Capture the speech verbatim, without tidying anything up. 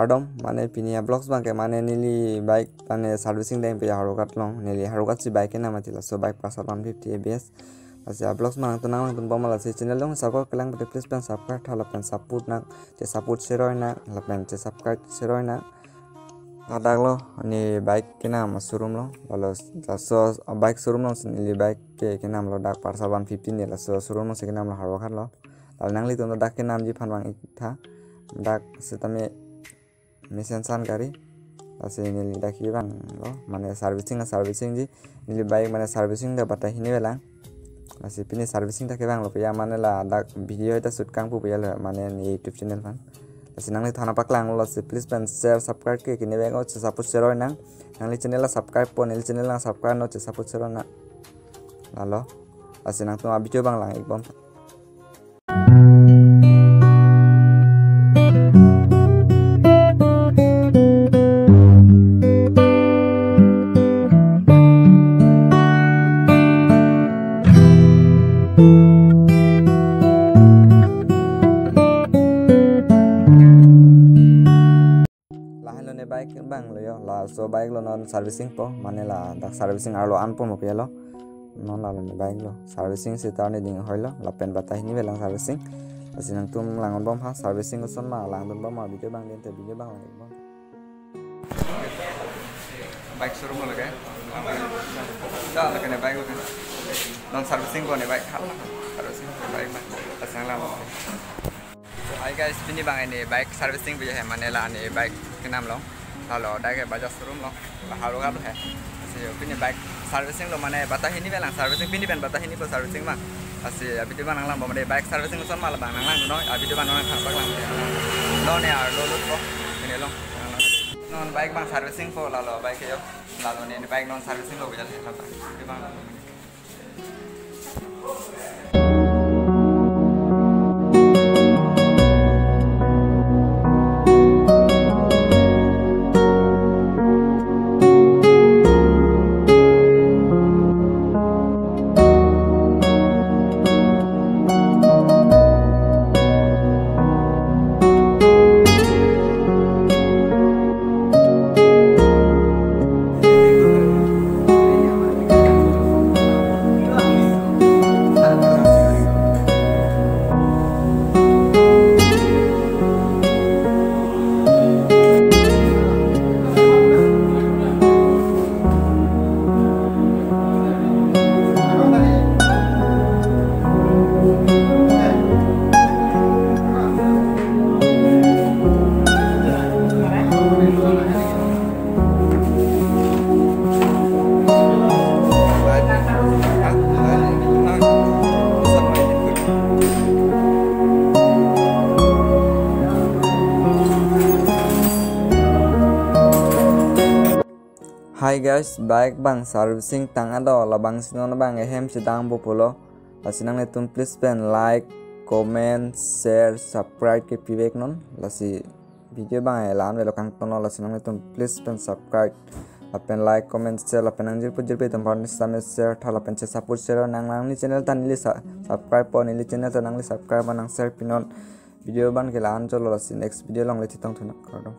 Kardom, mane pini a-vlogs abang ke mane neli bike mane servicing dengpi Howraghat along, neli Howraghat si bike kenam mati, laso bike Pulsar one fifty A B S. Lasi a-vlogs mane nangtum nanglang tunbom, lasi channel along subscribe kelang pute please pen subscribe tha lapen support nang, che support seroi nang, lapen che subscribe seroi nang. Ladak lo, ne bike kenam showroom lo, laso, laso bike showroom lo si neli bike ke kenam lo, dak Pulsar one fifty ne laso showroom lo si kenam lo, Howraghat lo. Lalo nanglitum dak kenamji aphan vang-ik tha, dak sitame mesen san gari. Lasi neli dak kevang lo, mane servicing, servicing ji. Neli bike mane servicing ta batai hini avelang. Lasi pini servicing ta kevang lo, ya mane ladak video ta shoot kang pu ya lo, mane ne YouTube channel aphan. Lasi nanglitum aphan paklang lo, lasi please pen share, subscribe ke kene bike o, che support seroi nang. Nangli channel la subscribe po, neli channel la subscribe non, che support seroi nang. Lalo. Lasi nangtum a-video abang lang-ik bom. Lahai lo ne bike abang lo yo, laso bike lo non servicing po, mane ladak servicing arlo an po mo pia lo. Non lalo ne bike lo, servicing seta ne ding hoi lo, lapen batai hini avelang servicing. Lasi nangtum lang-un bom ha, servicing koson ma lang-un bom ma, video abang dente, video abang lang bom. Bike showroom lo ke? Da, lake ne bike lo ke? Non servicing ko ne bike, hala servicing ko bike ma, lasi nanglang. So hi guys, pini abang ne bike servicing pu ya he, mane la ne bike kenam lo. Lalo dak ke Bajaj showroom lo, la Howraghat lo he. Lasi pini bike servicing lo, mane batai hini avelang servicing, pini pen batai hini po servicing ma. Lasi a-video abang nanglang bom, mane bike servicing koson ma labang nanglang dun non, a-video abang nanglang thang paklang. Non ne arlo lut po, kene lo. Non bike abang servicing po, lalo bike ke yo, lalo ne bike non servicing lo pu ya he, lalo bike abang. Hi guys, bike abang servicing tang ado, labangsi non abang ehem si dang bo pulo. Lasi nanglitum please pen like, comment, share, subscribe ke pivek non. Lasi video abang la-an avelo kangton lo, lasi nanglitum please pen subscribe, lapen like, comment, share, lapen nangjirpo jirpi atum aphan sitame share tha, lapen che support seroi nang, nangli channel ta neli sa-, subscribe po, neli channel ta nangli subscribe nang, share pinon. Video abang ke la-an cholo, lasi next video along le chetongthu nang, kardom.